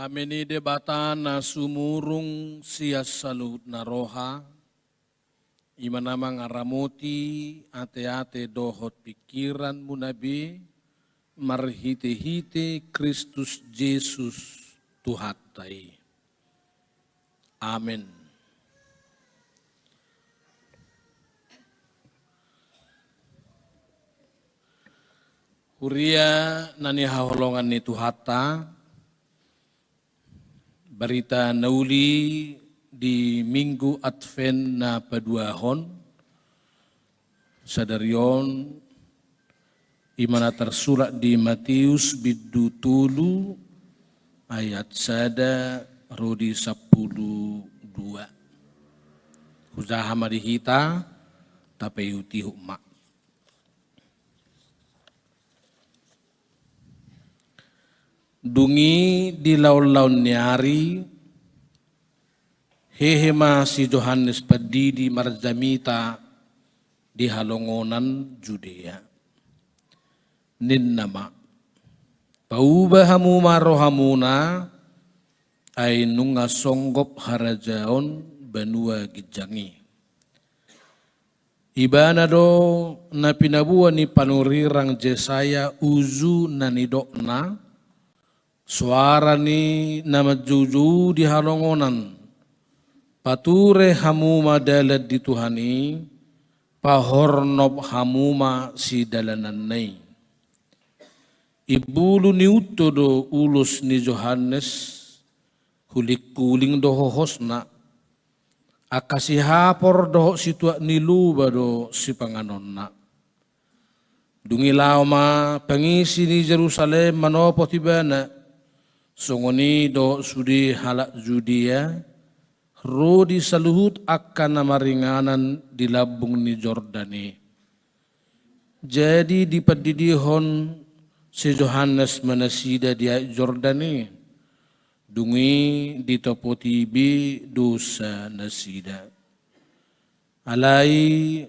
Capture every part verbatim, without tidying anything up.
Dame ni Debata na sumurung sian saluhut na roha, i ma na mangaramoti ateate dohot pingkiranmuna be, marhitehite Kristus Jesus Tuhanta i. Amen. Huria na hinaholongan ni Tuhanta, barita na uli di Minggu Advent na paduahon sadari on, i ma na tarsurat di Matius bindu tolu ayat sada ro di sampulu dua. Hujaha ma di hita, tapaihutihut ma. Dung i di laonlaon ni ari, hehe ma si Johannes Pandidi marjamita di halongonan Judea. Ninna ma: Pauba hamu ma rohamuna, ai nunga songgop harajaon banua ginjang i. Ibana do na pinaboa ni panurirang Jesaya uju na nidokna, soara ni na manjoujou di halongonan: Pature hamu ma dalan di Tuhan i, pahornop hamu ma sidalananna i. Imbulu niunto do ulos ni Johannes, hulingkuling do hohosna, angka sihapor dohot situak ni loba do sipanganonna. Dung i laho ma pangisi ni Jerusalem manopot ibana, songon i dohot sude halak Judea, ro di saluhut angka na maringanan di lambung ni Jordan i. Jadi dipandidihon si Johannes ma nasida di aek Jordan i, dung i ditopoti be dosanasida. Alai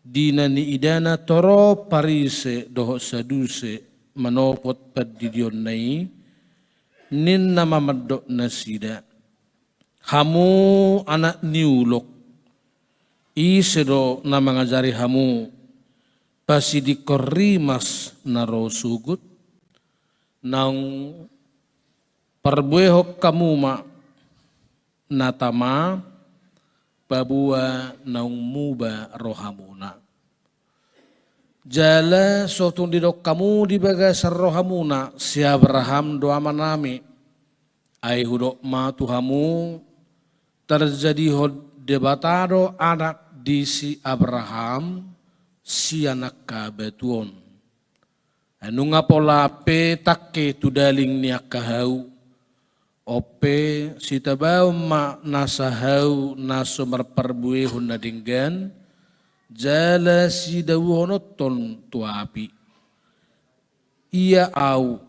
di na niidana torop Parise dohot Saduse manopot pandidionna i, ninna ma mandok nasida: Hamu anak ni ulok, ise do na mangajari hamu pasidingkon rimas na ro sogot? Naung parbuehon hamu ma na tama, paboa naung muba rohamuna. Jala so tung didok hamu di bagasan rohamuna: Si Abraham do amanami. Ai hudok ma tu hamu, tarjadihon Debata do anak di si Abraham sian angka batu on. Ai nunga pola pe tangke tu daling ni angka hau. On pe, sitabaon ma nasa hau na so marparbuehon na denggan, jala sidauhononton tu api. Ia ahu,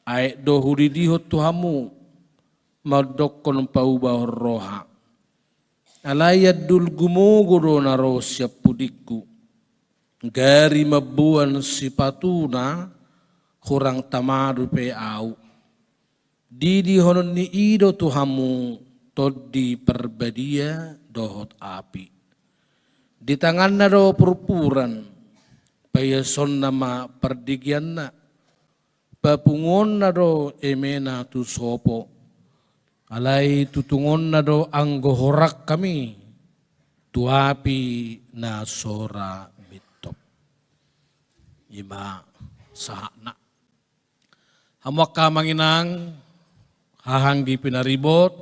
aek do hudidihon tu hamu, mandokkon paubahon roha. Alai andul gumogo do na ro sian pudingku. Gari mamboan sipatuna, hurang tama dope ahu. Didihonon ni i do tu hamu Tondi Parbadia dohot api. Di tanganna do purpuran, paiasonna ma pardigianna, papunguonna do emena tu sopo, alai tutungonna do anggo horang hami tu api na so ra mintop. I ma sahatna. Hamu angka amang inang, haha anggi pinaribot,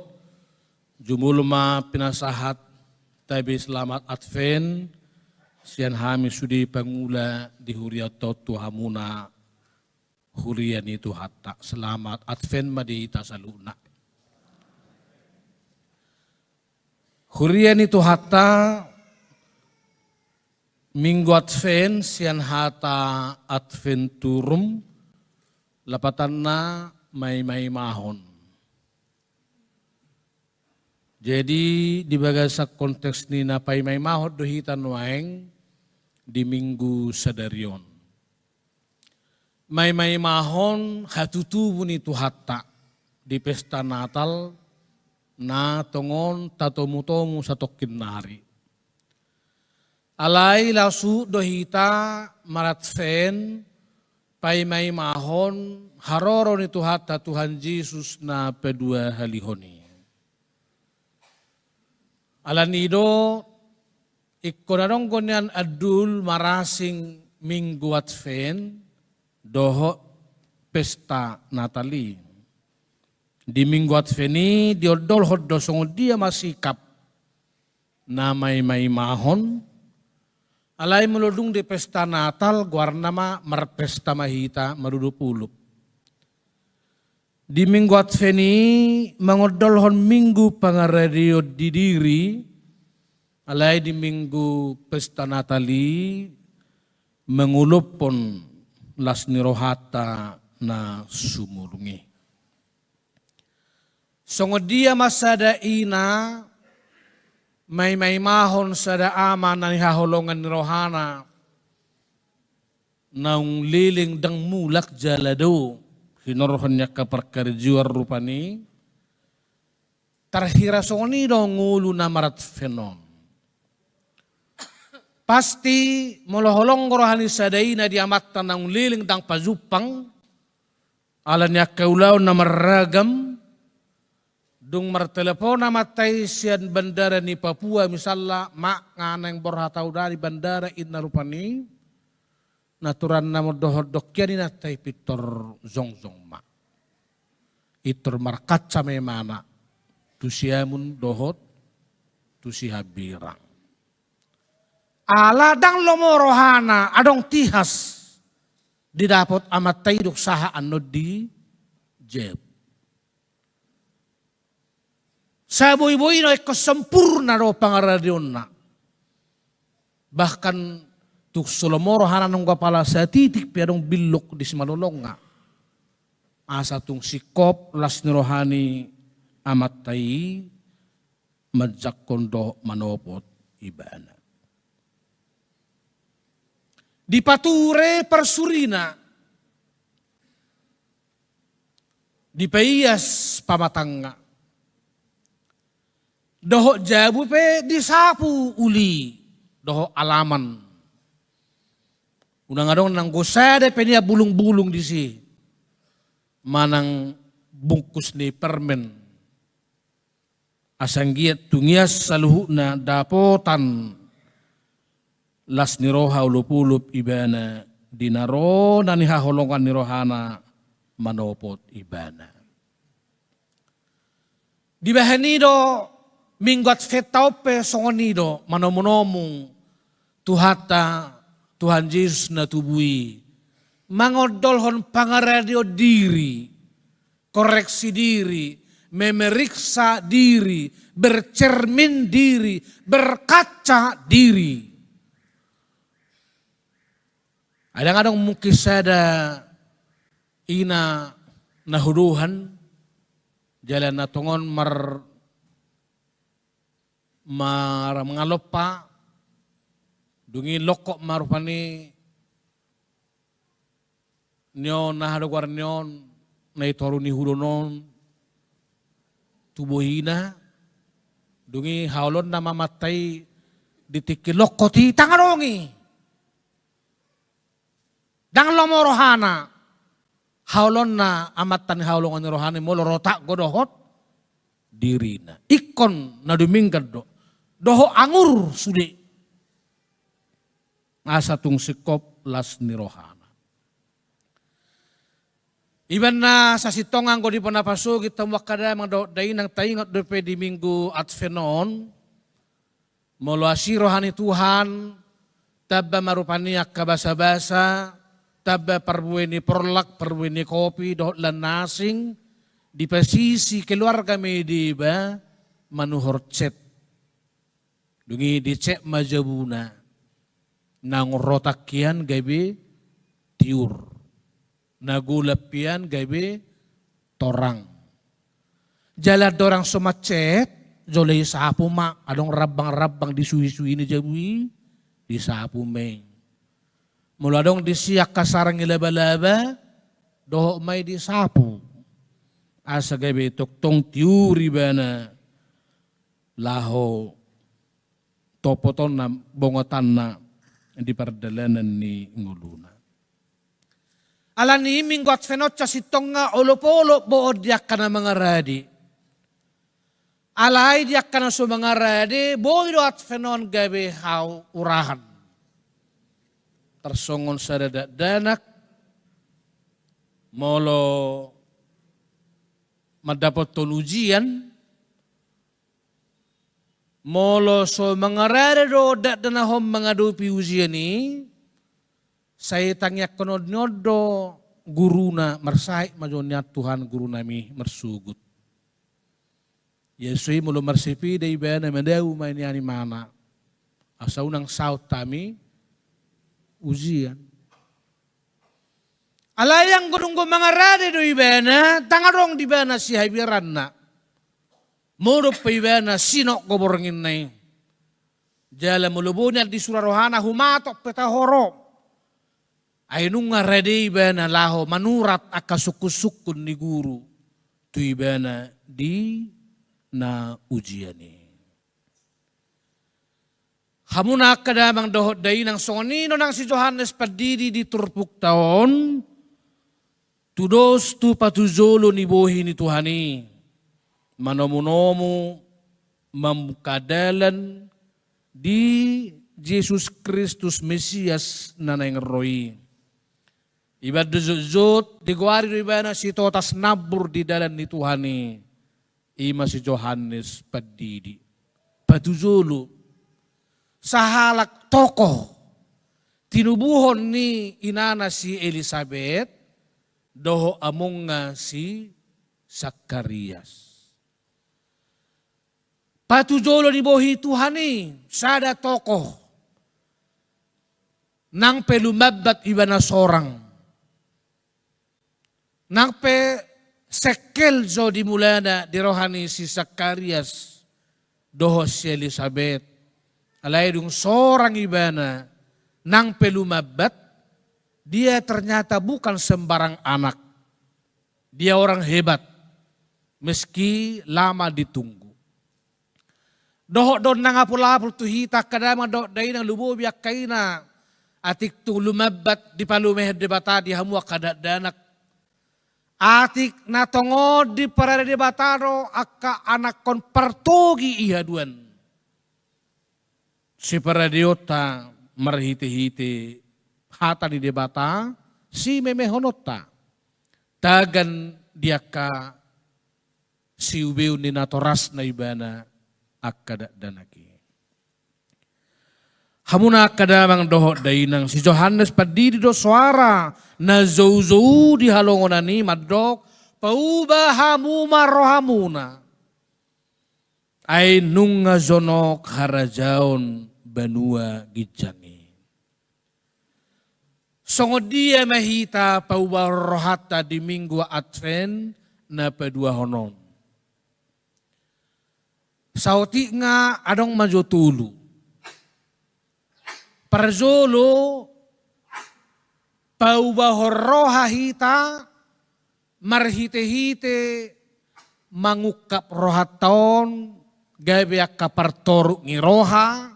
jumolo ma pinasahat tabe selamat Advent sian hami sude pangula di huria on tu hamuna huria ni Tuhanta. Selamat Advent ma di hita saluhutna. Huria ni Tuhanta, Minggu Advent sian hata Adventurum, lapatanna maimaimahon. Jadi di bagasan konteks ni na paimaimahon do hita nuaeng di Minggu sadari on. Maimaimahon hatutubu ni Tuhanta, di pesta Natal na tongon tatomu-tomu satongkin nari. Alai laos suhut do hita maradvent, paima-imahon haroro ni Tuhanta Tuhan Jesus na paduahalihon i. Alani i do, ingkon adong do nian andul marasing Minggu Advent dohot pesta Natal i. Di Minggu Advent i diondolhon do songon dia ma sikap na maima-imahon. Alai molo dung di pesta Natal goarna ma marpesta ma hita, marudupulup. Di Minggu Advent i mangondolhon Minggu Pangaradeon di diri, alai di Minggu pesta Natal i mangolophon las ni rohanta na sumurung i. Songon dia ma sada ina maima-imahon sada ama na nihaholongan ni rohana, naung leleng ndang mulak jala do hinorhon ni angka parkarejoan rupani, tarhira songon i do ngolu na maradvent on. Pasti molo holong roha ni sada ina di amanta naung leleng ndang pajumpang, alani angka ulaon na marragam, dung martelepon amanta i sian bandara ni Papua misalna, "Mak, nga naeng borhat au da di bandara," inna rupani, na turanna mandohot dongkian inanta i pintor jongjong ma. Pintor markaca ma imana tu siamun dohot tu sihambirang. Ala ndang lomo rohana adong tihas didapot amanta i dung sahat annon di jabu. Saboi-boina ingkon sempurna do pangaradeonna. Bahkan tung so lomo rohana nunga pala satitik pe adong billok di simalolongna. Asa tung singkop las ni roha ni amanta i manjangkon dohot manopot ibana. Dipature parsurina, dipaias pamatangna. Dohot jabu pe disapu uli dohot alaman. Unang adong nanggo sada pe nian bulung-bulung disi manang bungkus ni permen. Asa anggiat tung ias saluhutna dapotan las ni roha olopolop ibana di na ro na nihaholongan ni rohana manopot ibana. Dibahen i do Minggu Adventa on pe songon i do manomunomu Tuhanta, Tuhan Jesus na tubu i, mangondolhon pangaradeon diri, koreksi diri, memeriksa diri, bercermin diri, berkaca diri. Adong-adong mungkin sada ina na hudohan, jala na tongon mar-, mar-, mangalompa, dung i longkot ma rupani ni on, aha do goar ni on, na i toru ni hudon on tu bohina, dung i haolonna ma amanta i di tingki longkot i ndang adong i. Ndang lomo rohana. Haolonna amanta nihaholongan ni rohana i molo rotak do dohot dirina. Ingkon na dumenggan do. Dohot angur sude. Asa tung singkop las ni rohana. Ibana sasintongna anggo di bona pasogit hamu angka damang dohot dainang, taingot dope di Minggu Advent on, molo asi roha ni Tuhan, tamba ma rupani angka basabasa, tamba parbue ni porlak, parbue ni kopi dohot lan na asing, dipasisi keluarga ma i deba manuhor cet. Dung i dicek ma jabuna, naung rotak hian gabe tiur, na golap hian gabe torang. Jala dorang so mancet, jolo disapu ma, adong rambang-rambang di suhi-suhi ni jabu i, disapu ma i. Molo adong disi angka sarang ni laba-laba, dohot ma i disapu. asa gabe tongtong tiur ibana laho topotonna bongotanna di pardalanan ni ngoluna. Alani i Minggu Advent on sasintongna olopolop boon di angka na mangarade. Alai di angka na so mangarade, boi do Advent on gabe haurahan. Tarsongon sada dakdanak, molo mandapothon ujian, molo so mangarade do dakdanak on mangadopi ujian i, sai tangiangkononna on do guruna, marsahit ma jo nian Tuhan gurunami, marsogot. Ia so i molo marsepeda ibana, madao ma nian imana, asa unang saut hami ujian. Alai anggo dung mangarade do ibana, ndang adong di ibana sihabiaranna. Modom pe ibana sinok gobornginna i. Jala molo boi nian disura rohana, humatop pe taho ro. Ai nunga rade ibana laho manurat angka sungkunsungkun ni guru tu ibana di na ujian i. Hamuna angka damang dohot dainang, songon i do nang si Johannes Pandidi di turpukta on, tudos tu patujolo ni bohi ni Tuhan i, manomunomu mambuka dalan di Jesus Kristus Mesias na naeng ro i. Ibaen do jotjot, digoari do ibana sitotas nambur di dalan ni Tuhan i. I ma si Johannes Pandidi. Patujolo, sahalak tokoh tinubuhon ni inana si Elisabet dohot amongna si Sakarias. Patujolo ni bohi Tuhan i, sada tokoh. Nang pe lumambat ibana sorang. Nang pe sengkel jo di mulana di roha ni si Sakarias dohot si Elisabet. Alai dung sorang ibana, nang pe lumambat, dia ternyata bukan sembarang anak. Dia orang hebat, meski lama ditunggu. Dohot do nang apulapul tu hita angka damang dohot dainang, lumobi angka ina, atik tung lumambat dipalumehon Debata di hamu angka dakdanak. Atik na tongon diparade Debata do angka anakkon partogi i haduan. Siparadeonta marhitehite hata ni Debata, simemehononta. Tagan di angka siubeon ni natorasna ibana angka dakdanak i. Hamuna angka damang dohot dainang, si Johannes Pandidi do soara na joujou di halongonan i mandok, pauba hamu ma rohamuna. Ai nunga jonok harajaon banua ginjang i. Songon dia ma hita paubahon rohanta di Minggu Advent na paduahon on? Saotik nga adong ma jo tolu. Parjolo, paubahon roha hita marhitehite mangungkap rohanta on, gabe angka partoruk ni roha,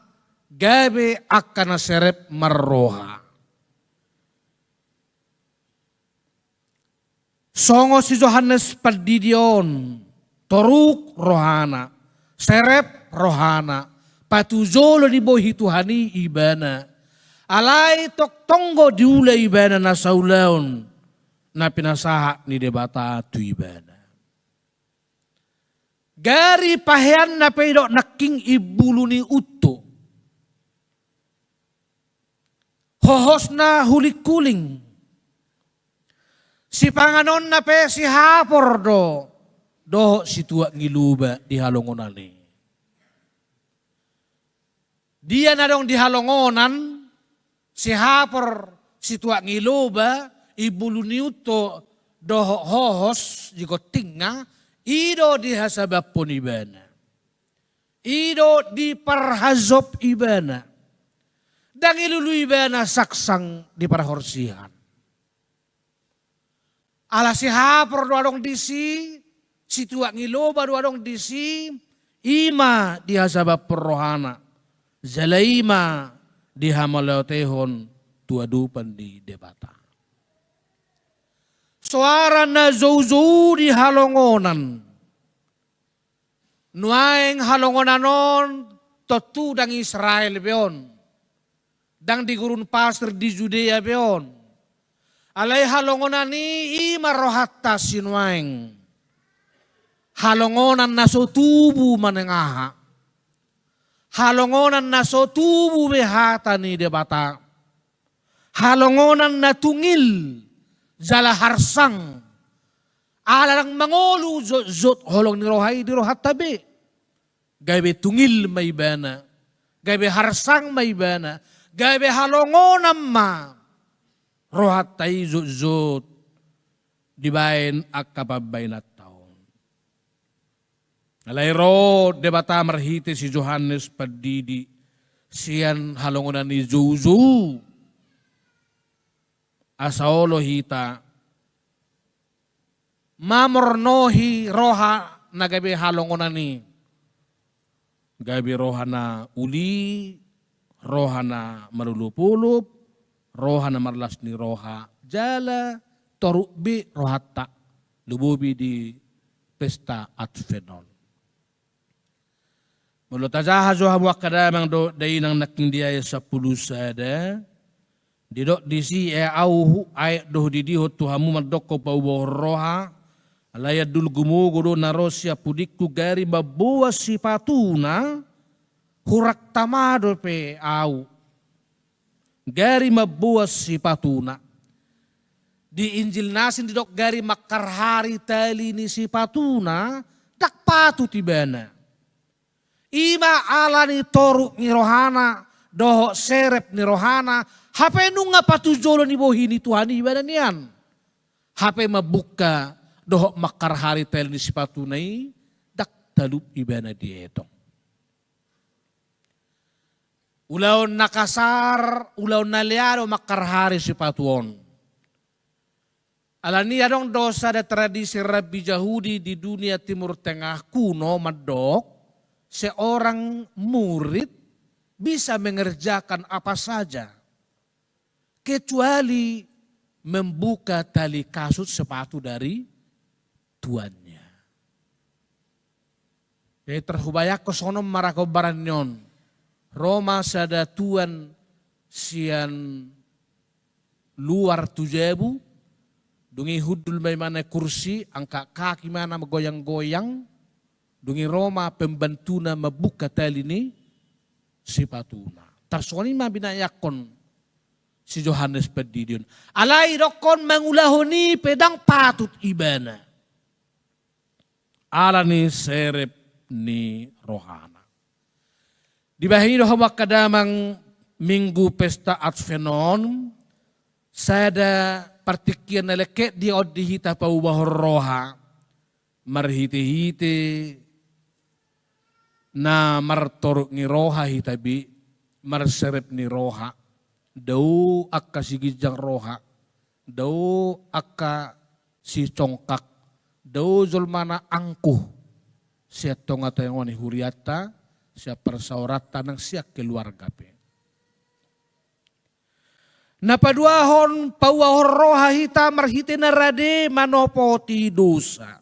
gabe angka na serep marroha. Songon si Johannes Pandidi on, toruk rohana, serep rohana, patujolo ni bohi Tuhan i ibana. Alai tongtong do diula ibana na saulaon na pinasahat ni Debata tu ibana. Gari paheanna pe didok nangkin imbulu ni unto. Hohosna hulingkuling. Sipanganonna pe sihapor do dohot situak ni loba di halongonan i. Dia na adong di halongonan, sihapor, situak ni loba, imbulu ni unto dohot hohos di gontingna, i do dihasabaphon ibana. I do diparhajop ibana. Ndang dilului ibana sangsang di parhorsihan. Ala sihapor do adong disi, Situak ni loba do adong disi, i ma dihasabaphon rohana, jala i ma dihamauliatehon tu adopan ni Debata. Soara na joujou di halongonan. Nuaeng halongonan on tontu ndang Israel be on. Ndang di gurun pasir di Judea be on. Alai halongonan i, i ma rohanta sinuaeng. Halongonan na so tubu manang aha. Halongonan na so tubu be hata ni Debata. Halongonan na tungil jala harsang. Ala ndang mangolu jotjot holong ni roha i di rohanta be. Gabe tungil ma ibana, gabe harsang ma ibana, gabe halongonan ma rohanta i jotjot dibaen angka pambaenanta on. Alai ro Debata marhite si Johannes Pandidi sian halongonan i joujou. Asa olo hita mamornohi roha na gabe halongonan i. Gabe roha na uli, roha na marolopolop, roha na marlas ni roha, jala toruk be rohanta, lumobi di pesta Advent on. Molo tajaha jo hamu angka damang dohot dainang nangkin di ayat sampulu sada, didok disi, ia ahu aek do hudidihon tu hamu mandokkon paubahon roha, alai andul gumogo do na ro sian pudingku, gari mamboan sipatuna, hurang tama dope ahu. Gari mamboan sipatuna. Di Injil na asing didok gari mangkarhari tali ni sipatuna, ndang patut ibana. I ma ala ni toruk ni rohana, dohot serep ni rohana, hape nunga patujolo ni bohi ni Tuhan i ibana nian. Hape mambuka, dohot mangkarhari tali ni sipatuna i, ndang talup ibana dietong. Ulaon na kasar, ulaon na lea do mangkarhari sipatu on. Alani adong do sada tradisi rabbi Jahudi di dunia Timur Tengah kuno mandok, seorang murid bisa mengerjakan apa saja, kecuali membuka tali kasut sepatu dari tuannya. Jadi tarhubayangkon songon on ma ra hombar ni on. Ro ma sada tuan sian luar tu jabu, dung i hundul ma ibana i kursi, angkat kaki ma na goyang-goyang, dung i ro ma pembantuna mambuka tali ni sipatuna. Tarsongon i ma binayakkon si Johannes Pandidi on. Alai dokkon mangulahon i pe ndang patut ibana. Ala ni serep ni rohana. Dibahen i do hamu angka damang minggu pesta Advent on, sada partingkian na lengket di on di hita paubahon roha, marhite-hite na martoruk ni roha hita be, marserep ni roha, dao angka siginjang roha, dao angka sicongkak, dao jolma na angkuh sian tonga-tonga ni hurianta, sian parsaoranta nang sian keluarga pe. Na paduahon, paubahon roha hita marhite na rade manopoti dosa.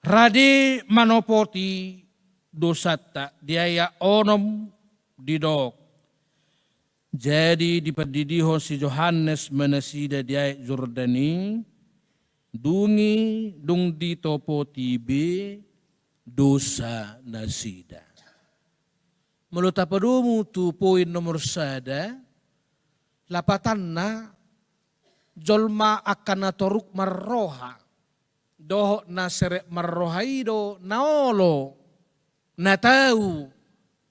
Rade manopoti dosanta, di ayat onom didok. Jadi dipandidihon si Johannes ma nasida di aek Jordan i, dung i dung ditopoti be dosa nasida. Molo tapadomu tu poin nomor sada, lapatanna jolma angka na toruk marroha, dohot na serep marroha i do na olo, na tau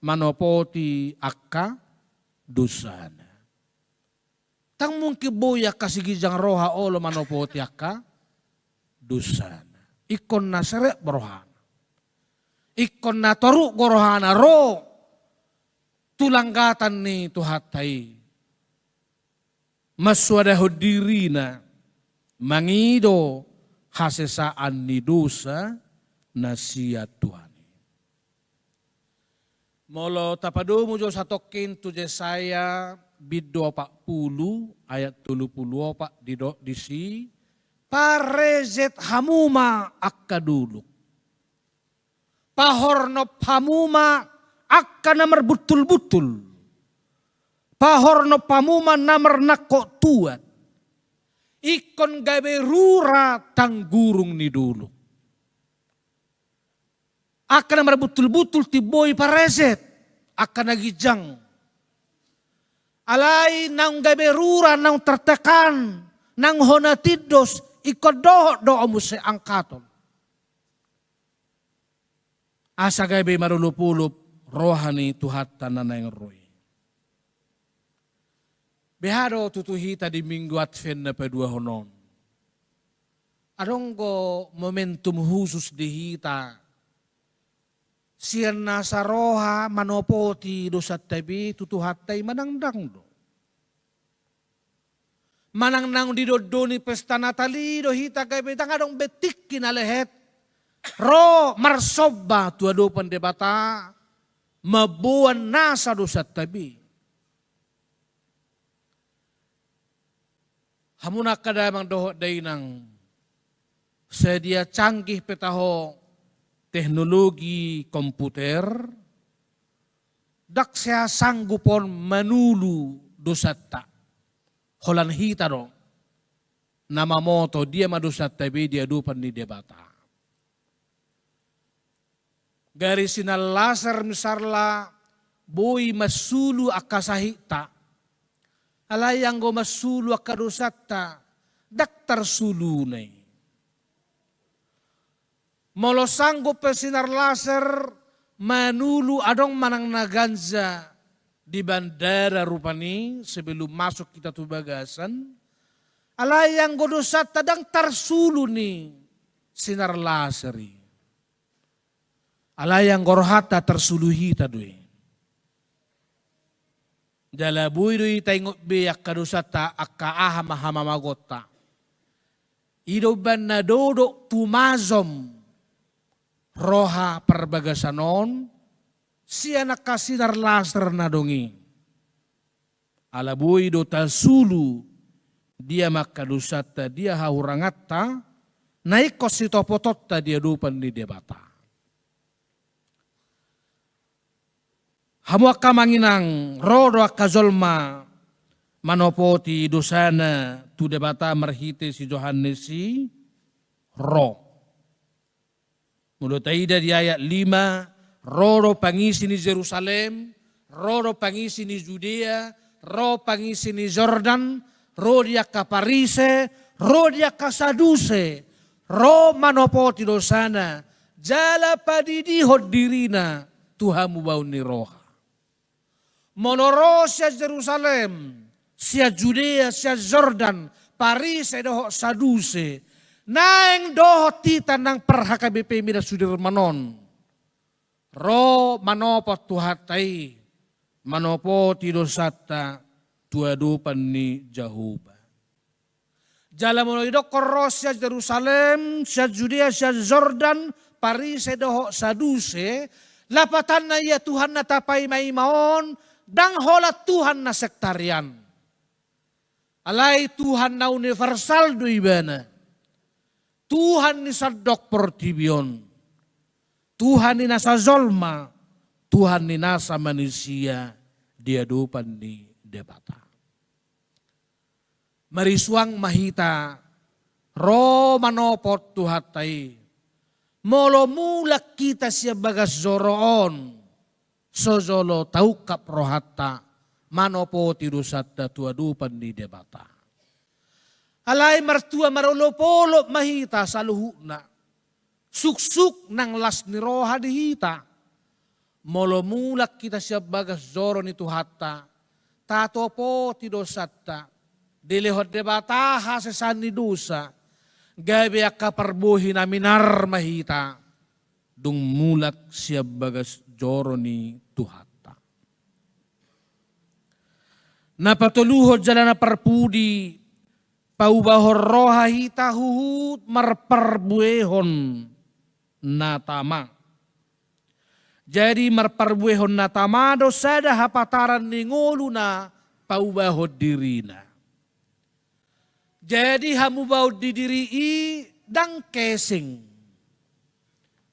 manopoti angka dosana. Ndang mungkin boi angka siginjang roha olo manopoti angka dosana. Ingkon na serep rohana. Ingkon na toruk do rohana ro tu langgatan ni Tuhanta i. Mansoadahon dirina, mangido hasesaan ni dosa na sian Tuhan i. Molo tapadomu jo satongkin tu Jesaya bindu opat pulu ayat tolu pulu opat, didok disi: Pareset hamu ma angka dolok. Pahornop hamu ma angka na marbuntul-buntul. Pahornop hamu ma na marnangkok tuat. Ingkon gabe rura tanggurung ni dolok. Angka na marbuntul-buntul timbo i pareset, angka na ginjang. Alai naung gabe rura, naung tertekan, naung hona tindos, ingkon dohot do muse angkaton. Asa gabe marolop-olop roha ni Tuhanta na naeng ro i. Beha do tutu hita di Minggu Advent na paduahon on? Adong do momentum khusus di hita sian nasa roha manopoti dosanta be tu Tuhanta i manang ndang do? Manang naung didondoni pesta Natal i do hita gabe ndang adong be tingki na lehet ro marsomba tu adopan Debata, mamboan nasa dosanta be? Hamu angka damang dohot dainang, sadia canggih pe taho teknologi komputer, ndang sai sanggup on manulu dosanta. Holan hita do na mamoto dia ma dosanta be di adopan ni Debata. Gari sinar laser misalna boi marsulu angka sahitta. Alai anggo marsulu angka dosanta, ndang tarsuluna i. Molo sanggup pe sinar laser manulu adong manang na ganja di bandara rupani sebelum masuk hita tu bagasan, alai anggo dosanta ndang tarsulu ni sinar laser i. Alai anggo rohanta tarsulu hita do i. Jala boi do i taingot be angka dosanta, angka aha ma hamamagonta. I do umbahen na dodok tumajom roha parbagasan on sian angka sinar laser na adong i. Ala boi do tasulu dia ma angka dosanta, dia hahuranganta, na ingkon sitopotonta di adopan ni Debata. Hamu angka amang inang, ro do angka jolma manopoti dosana tu Debata marhite si Johannes i? Ro. Molo taida di ayat lima, ro do pangisi ni Jerusalem, ro do pangisi ni Judea, ro pangisi ni Jordan, ro di angka Parise, ro di angka Saduse, ro manopoti dosana, jala padidihon dirina tu hamubaon ni roha. Molo ro sian Jerusalem, sian Judea, sian Jordan, Parise dohot Saduse, naeng dohot hita nang par-H K B P Medan Sudirman on, ro manopot Tuhanta i, manopoti dosanta tu adopan ni Jahowa. Jala molo didokkon ro sian Jerusalem, sian Judea, sian Jordan, Parise dohot Saduse, lapatanna ia Tuhan na tapaima-ima on, ndang holan Tuhan na sektarian. Alai Tuhan na universal do ibana. Tuhan ni sandok portibi on. Tuhan ni nasa jolma, Tuhan ni nasa manisia di adopan ni Debata. Marisuang ma hita ro manopot Tuhanta i. Molo mulak hita sian bagas joro on, so jolo taungkap rohanta manopoti dosanta tu adopan ni Debata. Alai martua marolopolop ma hita saluhutna. Suksuk nang las ni roha di hita. Molo mulak hita sian bagas joro ni Tuhanta, tatopoti dosanta, dilehon Debata hasesaan ni dosa, gabe angka parbohi na minar ma hita dung mulak sian bagas joro ni Tuhanta. Na patoluhon jala na parpudi, paubahon roha hita huhut marparbuehon na tama. Jadi marparbuehon na tama do sada hapataran ni ngolu na paubahon dirina. Jadi hamubaon di diri i ndang keseng,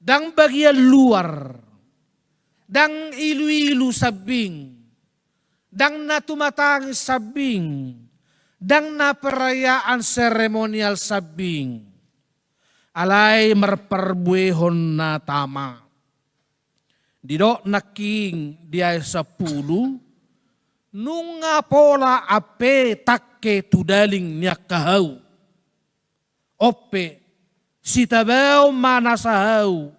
ndang bagian luar, ndang ilu-ilu sambing, ndang na tumatangis sambing, ndang na perayaan seremonial sambing. Alai marparbuehon na tama. Didok nangkin di ayat sampulu, nunga pola ampe tangke tu daling ni angka hau. On pe, sitabaon ma nasa hau,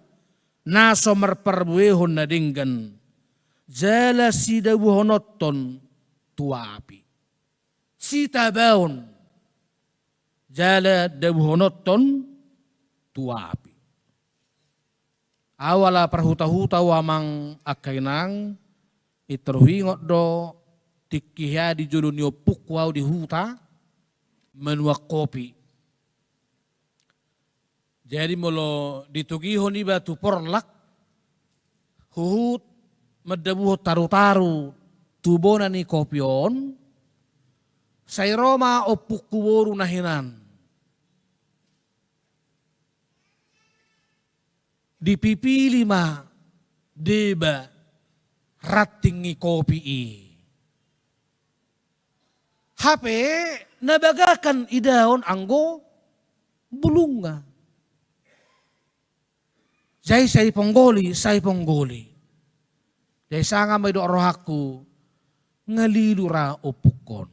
na so marparbuehon na denggan, jala sidabuhononhon tu api. Sitabaon, jala dabuhononhon tu api. Ahu ala parhuta-huta ahu amang angka inang, i tarhuingot do tingki hea di jolo ni ompungku ahu di huta, manuak kopi. Jadi molo ditogihon iba tu porlak, huhut mandabuhon taru-taru tu bona ni kopi on, sai ro ma ompungku boru na hinan. Dipipili ma deba ranting ni kopi i. Hape na bagakan idaon anggo bulungna. Jadi sai ponggoli, sai ponggoli. Jadi sanga ma didok rohangku, nga lilu ra ompungkon.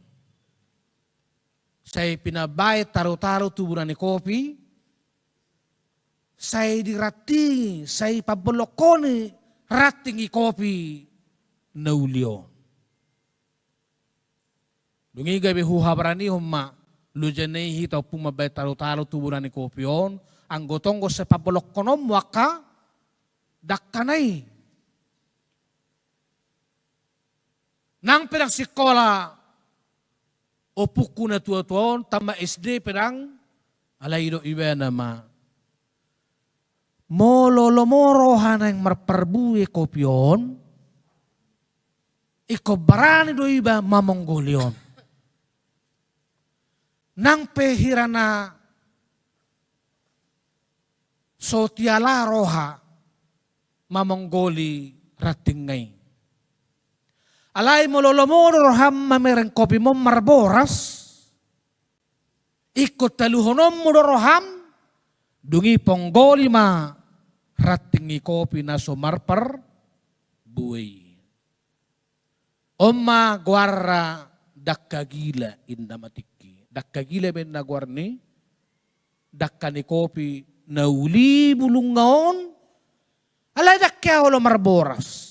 Sai pinabaen taru-taru tu bona ni kopi, sai dirantingi, sai pambolongkon i ranting ni kopi na uli on. Dung i gabe huhabaranihon ma, loja na i hita ompung mambaen taru-taru tu bona ni kopi on, anggo tong do sai pambolongkononmu angka dangka na i. Nang pe ndang sikola ompungku na tua-tua on, tamba S D pe ndang, alai didok ibana ma, molo lomo roha naeng marparbue kopi on, ingkon barani do iba mamonggoli on. Nang pe hira na so tiala roha mamonggoli rantingna i. Alai molo lomo do roham mamereng kopim on marboras, ingkon taluhononmu do roham, dung i ponggoli ma ranting ni kopi na so marparbue i. On ma goarna dangka gila, inna ma tingki. Dangka gila ma inna goar ni dangka ni kopi na uli bulungna on, alai ndang hea olo marboras.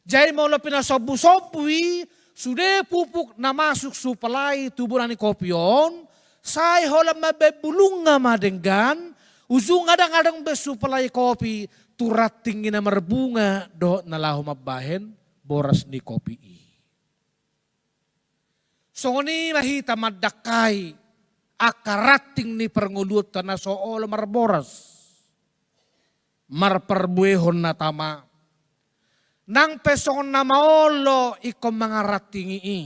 Jadi molo pinasombu-sombu i, sude pupuk na masuk suplai tu bona ni kopi on, sai holan mambaen bulungna ma denggan, ujungna ndang adong be suplai kopi tu ranting i na marbunga dohot na laho mambaen boras ni kopi i. Songon i ma hita mandangkai angka ranting ni parngoluonta na so olo marboras, marparbuehon na tama. Nang pe songon na maol do ingkon mangarantingi i.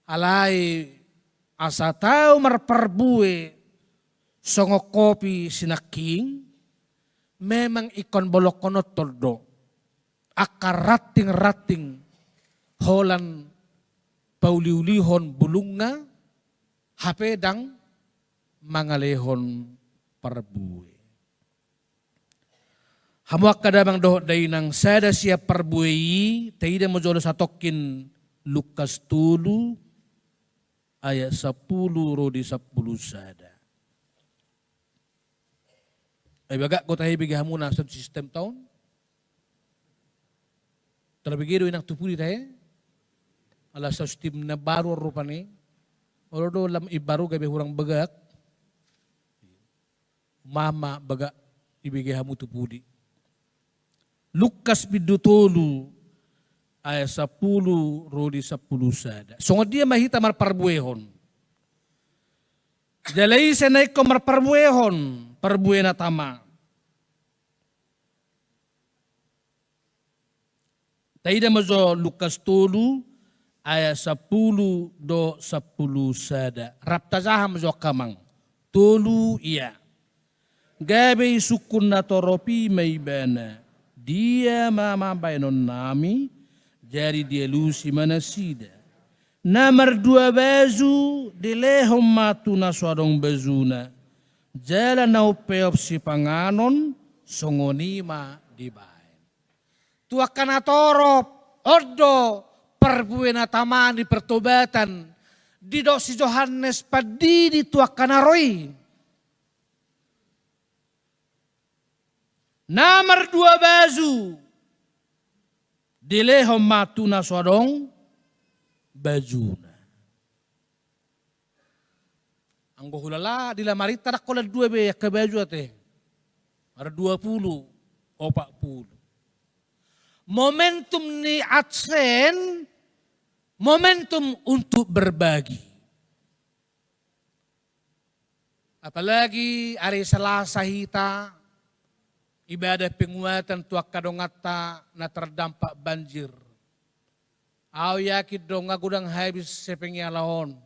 Alai asa tau marparbue songon kopi sinangkin, memang ingkon bolongkononhon do angka ranting-ranting holan pauliulihon bulungna, hape ndang mangalehon parbue. Hamu angka damang dohot dainang, sada sian parbue i, taida ma jolo satongkin Lukas tolu ayat sampulu ro di sampulu sada. Ai bagak do tahe ibege hamuna sound system ta on. Tarbege do inang tu pudi tahe. Ala sound system na baru on rupani. Olo do lam imbaru gabe hurang bagak. Mama bagak ibege hamu tu pudi. Lukas bindu tolu Ayat sampulu ro di sampulu sada. Songon dia ma hita marparbuehon? Jala ise na ingkon marparbuehon parbue na tama? Taida ma jo Lukas tolu ayat sampulu dohot sampulu sada. Rap tajaha ma jo angka amang. Tolu ia. Gabe isungkun natorop i ma ibana, dia ma baenonnami? Jadi dialusi ma nasida, na mardua baju dilehon ma tu na so adong bajuna, jala na umpeop sipanganon, songon i ma dibaen. Tu angka natorop, on do parbue na tama ni pertobatan didok si Johannes Pandidi tu angka na ro i. Na mardua baju dilehon ma tu na so adong bajuna. Anggo hulala di lamarinta ndang holan dua be angka baju ate. Mardua pulu, opat pulu. Momentum ni Advent, momentum untuk berbagi. Apalagi ari Selasa hita ibadah penguatan tu angka donganta na terdampak banjir. Au yakin do nga godang habis hepeng ni halak on.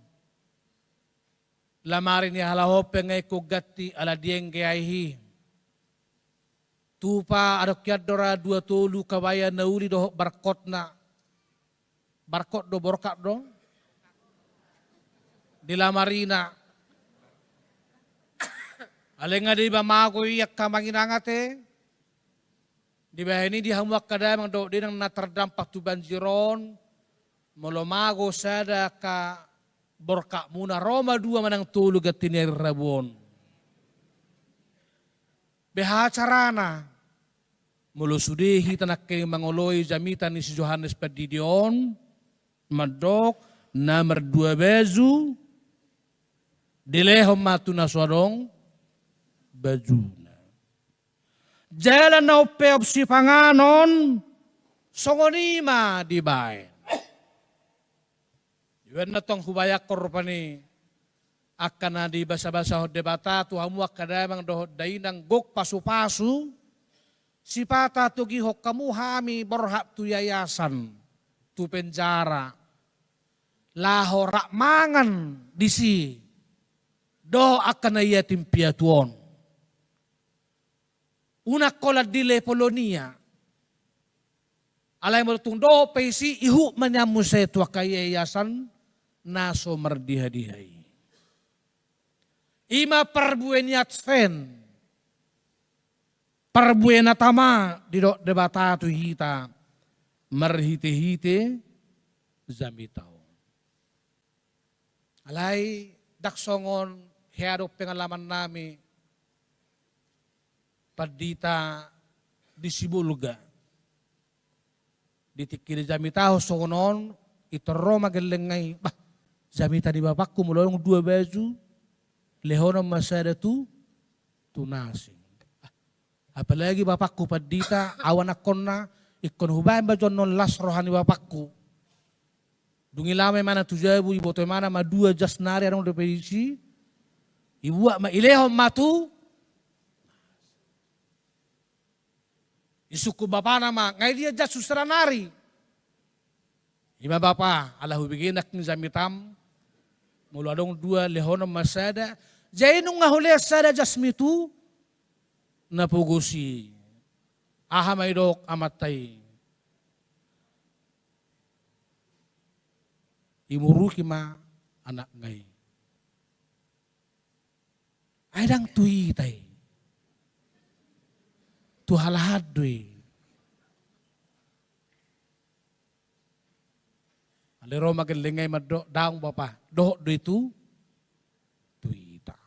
Lamari ni halak on pe nga ingkon ganti ala diengge aek i. Tupa adong hian do ra dua tolu kabaya na uli dohot barkotna. Barkot do, borkat do? Di lamarina. Alai nga diba mago i angka amang inang ate. Dibahen i di hamu angka damang dohot dainang na terdampak tu banjir on. Molo mago sada angka borkatmuna, ro ma dua manang tolu ganti ni ari Rabu on. Beha carana? Molo sude hita nangkin mangoloi jamita ni si Johannes Pandidi on, mandok na mardua baju dilehon ma tu na so adong bajuna. Jala na umpeop sipanganon, songon i ma dibaen. Ibaen na tong hubayangkon rupani angka na dibasabasahon Debata tu hamu angka damang dohot dainang gok pasupasu, sipata togihon hamu hami borhat tu yayasan, tu penjara, laho rap mangan disi dohot angka na yatim piatu on. Unang holan di level on ia. Alai molo tung dohot pe disi, ihut ma nian muse tu angka yayasan na so mardihadiha i. I ma parbue ni Advent, parbue na tama didok Debata tu hita marhitehite jamita on. Alai ndang songon hea do pengalamannami pandita di Sibolga. Di tingki dijamitahon songon on, intor ro ma gellengnga i, bah, jamita ni bapakku molo adong dua baju, lehonon ma sada tu, tu na asing. Ah, apalagi bapakku pandita, au anakkonna, ingkon hubaen baju annon las roha ni bapakku. Dung i laho ma imana tu jabu, iboto imana ma dua jas nari adong dope disi, ibuat ma, ilehon ma tu. Isungkun bapana ma, nga i dia jas tu sada nari? I ma bapa, ala hubege nangkin jamitam, molo adong dua lehonon ma sada. Jadi nunga hulehon sada jasmi tu na pogos i, aha ma didok amanta i? Imuruki ma anakna i. Ai ndang tu hita i. Tu halahan do i. Alai ro ma gellengnga i mandok, daong bapa, dohot do i tu, tu hita.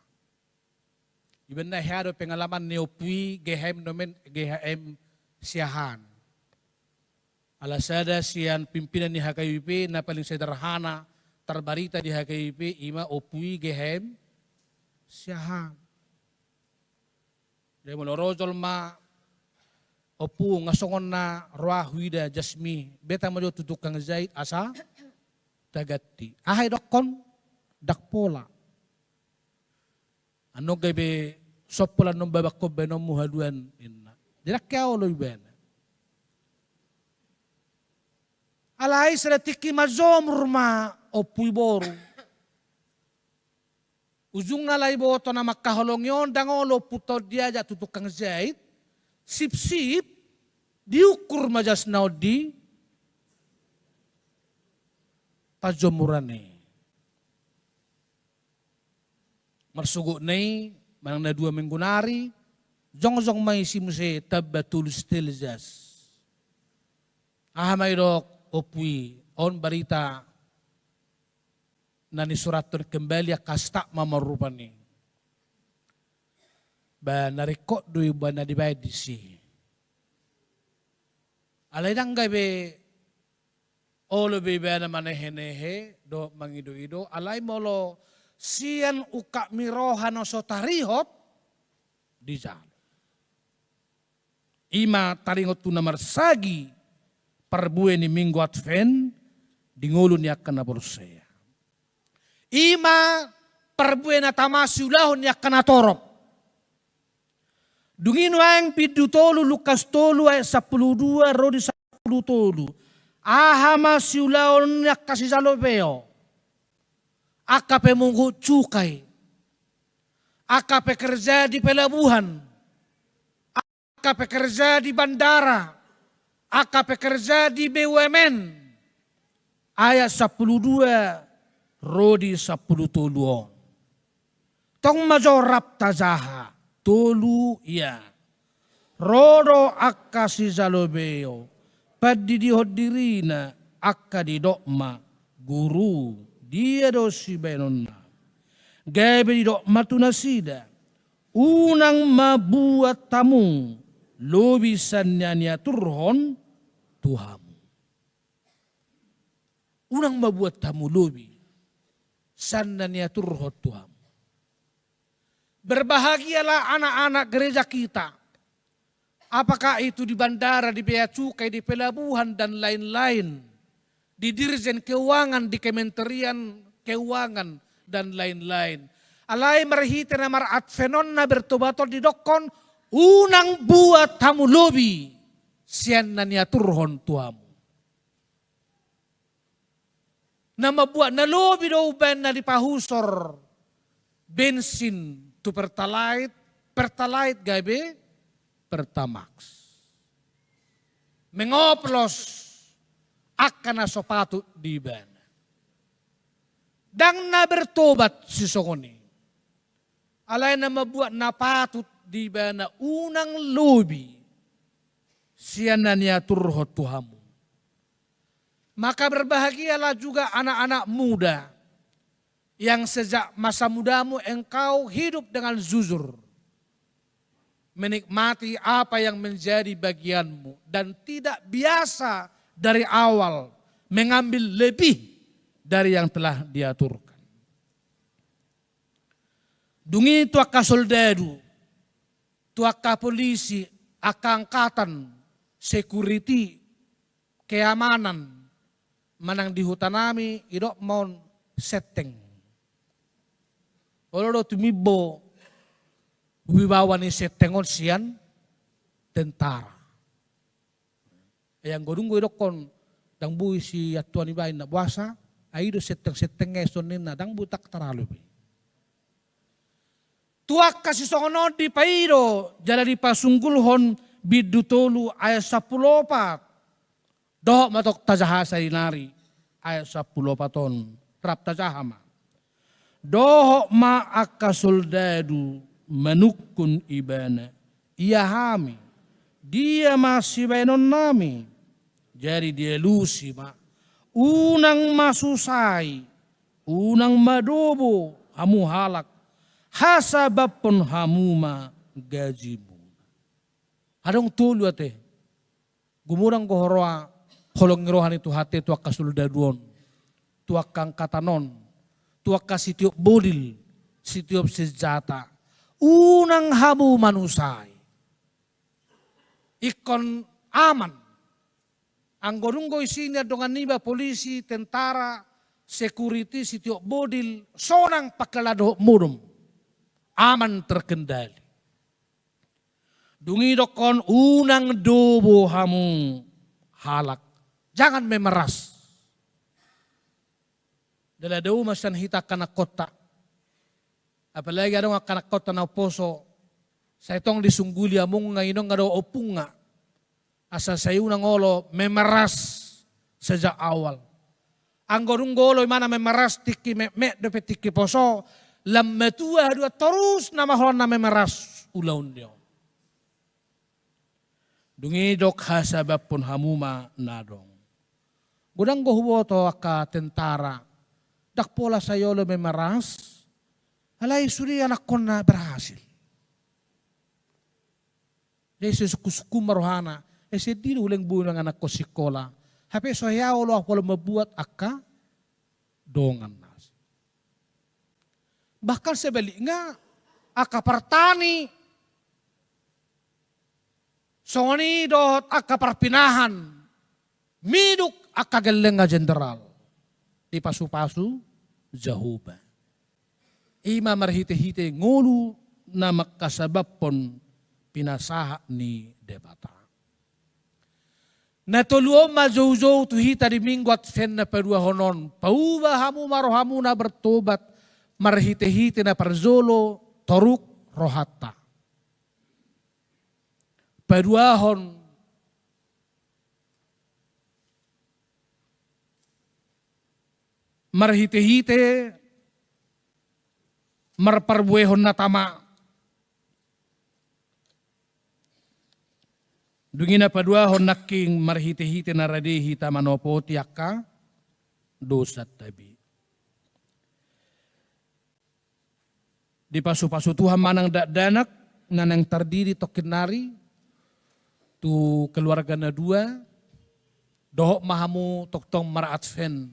Ibaen na hea do pengalaman ni ompu i, G H M nomen, G H M Siahaan. Ala sada sian pimpinan ni H K B P na paling sederhana tarbarita di H K B P, i ma ompu i G H M Siahaan. Jadi molo ro jolma Ompu, nga songon na ro ahu huida jas mi, beta ma jo tu tukang jait asa taganti. Aha idokkon? Ndang pola. Annon gabe sompol annon babakkon baenonmu haduan, ninna. Ndang hea olo ibana. Alai sada tingki manjomur ma ompu i boru. Ujungna alai boto na mangkaholongi on, ndang olo ompunta on diajak tu tukang jait, sipsip diukur ma jasna on di panjomuran i. Marsogotna i manang na dua minggu nari, jongjong ma isi muse tamba tolu setel jas. Aha ma idok ompu i? On barita na nisurathon kembali angka staf ma marrupani. Ba na ringkot do i ba na dibaen disi. Alai ndang gabe olo be ibana manehenehe dohot mangidoido, alai molo sian ungkap ni roha na so tarihot, dijalo. I ma taringot tu na marsagi parbue ni Minggu Advent di ngolu ni angka na porsea. I ma parbue na tama siulahon ni angka na torop. Dung i nuaeng bindu tolu, Lukas tolu ayat sampulu dua ro di sampulu tolu. Aha ma siulahon ni angka sijalo beo? Angka pemungut cukai, angka pekerja di pelabuhan, angka pekerja di bandara, angka pekerja di B U M N. Ayat sampulu dua ro di sampulu tolu on. Tong ma jo rap tajaha, tolu ia. Ro do angka sijalo beo, pandidihon dirina, angka didok ma, Guru, dia do sibaenonna? Gabe didok ma tu nasida, Unang ma buat hamu lobi sian na niaturhon tu hamu. Unang ma buat hamu lobi sian na niaturhon tu hamu. Berbahagialah anak-anak gereja kita. Apakah itu di bandara, di bea cukai, di pelabuhan, dan lain-lain. Di Dirjen Keuangan, di Kementerian Keuangan, dan lain-lain. Alai marhite na mar-Advent on na bertobat on didokkon, unang buat hamu lobi sian na niaturhon tu hamu. Na mambuat na lobi do umbaen na dipahusor bensin tu Pertalite, Pertalite gabe Pertamax. Mengoplos angka na so patut di ibana. Ndang na bertobat sisongon i. Alai na mambuat na patut di ibana, unang lobi sian na niaturhon tu hamu. Maka berbahagialah juga anak-anak muda yang sejak masa mudamu engkau hidup dengan jujur, menikmati apa yang menjadi bagianmu, dan tidak biasa dari awal mengambil lebih dari yang telah diaturkan. Dung i tu angka soldadu, tu angka polisi, angka angkatan, security, keamanan, manang di huta nami, didok ma on senteng. Olo do tumimbo wibawa ni senteng on sian tentara. Ai anggo dung do didokkon, ndang boi siantuan i baen na boasa, ai i do senteng-senteng i son ninna, ndang boi tak taralo be. Tu angka sisongon on dipaido jala dipasunggulhon bindu tolu ayat sampulu opat. Dohot ma tong tajaha sarinari ayat sampulu opat on, rap tajaha ma. Dohot ma angka soldadu manungkun ibana, ia hami, dia ma sibaenonnami? Jadi dialusi ma, unang ma susai, unang ma dobo hamu halak, hasabamhon hamu ma gajimuna. Adong tolu ate. Gumodang do huroha holong ni roha ni Tuhanta tu angka soldadu on, tu angka angkatan on, tu angka sitiop bodil, sitiop senjata. Unang hamu manusai. Ingkon aman. Anggo dung do isi ni andongan niba polisi, tentara, security, sitiop bodil, sonang pangkilala dohot modom. Aman, terkendali. Dung i didokkon unang dobo hamu halak. Jangan memeras. Dala dao ma sian hita angka anakkonta. Apalagi adong angka anakkonta na umposo. Sai tong disungguli amongna, inongna dohot ompungna. Asa sai unang olo memeras sejak awal. Anggo dung do olo imana memeras tingki metmet dope tingki poso, lam matua haduan torus nama holan na memeras ulaon ni on. Dung i didok hasabaphon hamu ma na adong. Godang do huboto angka tentara. Ndang pola sai olo memeras. Alai sude anakkonna berhasil. Jadi sesungkun-sungkun ma rohana. Eh, sedih do hulehon boru nang anakkon sikola. Hape so hea olo au pola mambuat angka dongan na. Bahkan sebaliknya, angka partani, songon i dohot angka parpinahan, miduk angka gellengna jenderal, dipasu-pasu Jahowa. I ma marhite-hite ngolu na mangkasabaphon pinasahat ni Debata. Na tolu on ma jou-jou tu hita di Minggu Advent na paduahon on. Pauba hamu ma rohamuna bertobat, marhite-hite na parjolo toruk rohanta. Paduahon, marhite-hite marparbuehon na tama. Dung i na paduahon nangkin marhite-hite na rade hita manopoti angka dosanta be. Dipasu-pasu Tuhan ma nang dakdanak na naeng tardidi tongkin nari tu keluarga na dua, dohot ma hamu tongtong mar-Advent.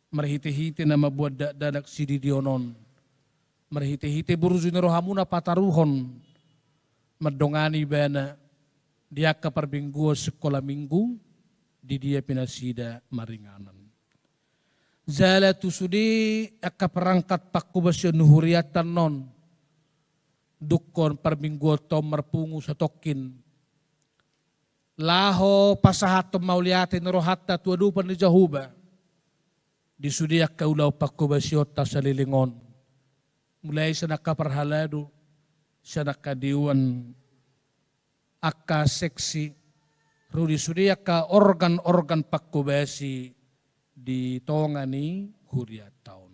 Marhite-hite na mambuat dakdanak sididion on. Marhite-hite burju ni rohamuna pataruhon mandongani ibana di angka parmingguon sikola minggu, di dia pe nasida maringanan. Jala tu sude angka perangkat pangkobasion ni hurianta annon, dungkon parmingguonta on marpungu satongkin. Laho pasahathon mauliate ni rohanta tu adopan ni Jahowa. Di sude angka ulaon pangkobasionta saleleng on. Mulai sian angka parhalado, sian angka dewan, angka seksi, ro di sude angka organ-organ pangkobasi di tonga ni hurianta on.